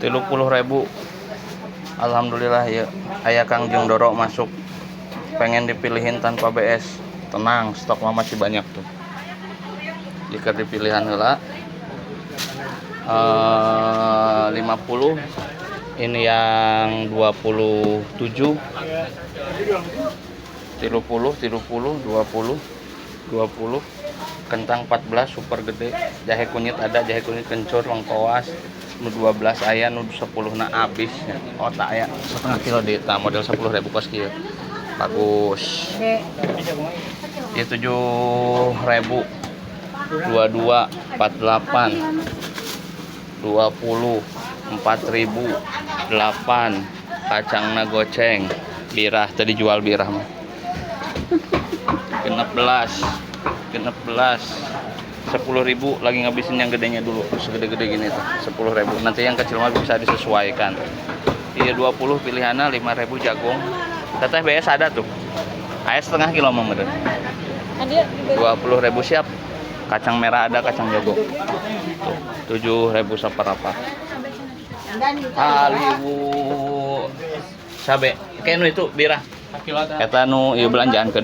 30.000. Alhamdulillah ya, aya Kang Jung Doro masuk, pengen dipilihin tanpa BS. Tenang, stok mah masih banyak tuh. Jika dipilihan heula 50, ini yang 27, 30, 30, 20, 20. Kentang 14, super gede. Jahe kunyit ada, jahe kunyit kencur, lengkoas nu 12 aya, nu 10 na abis ya. Oh, tak aya setengah kilo di tah model 10.000 kos kieu, bagus ya. 7.000, 22, 48, 20, 4000, 8. Kacangna goceng. Birah tadi, jual birah mah 16, 16, 10.000. Lagi ngabisin yang gedenya dulu, segede-gede gini tuh 10.000. Nanti yang kecil mah bisa disesuaikan. Iya, 20 pilihannya, 5.000. Jagung teteh BS ada tuh, ayah setengah kilo mah meureun. Ada. 20.000, siap. Kacang merah ada, kacang jago tuh 7.000 saparapat. Haliwu cabe kayak nu itu birah eta nu ieu belanjaan ke.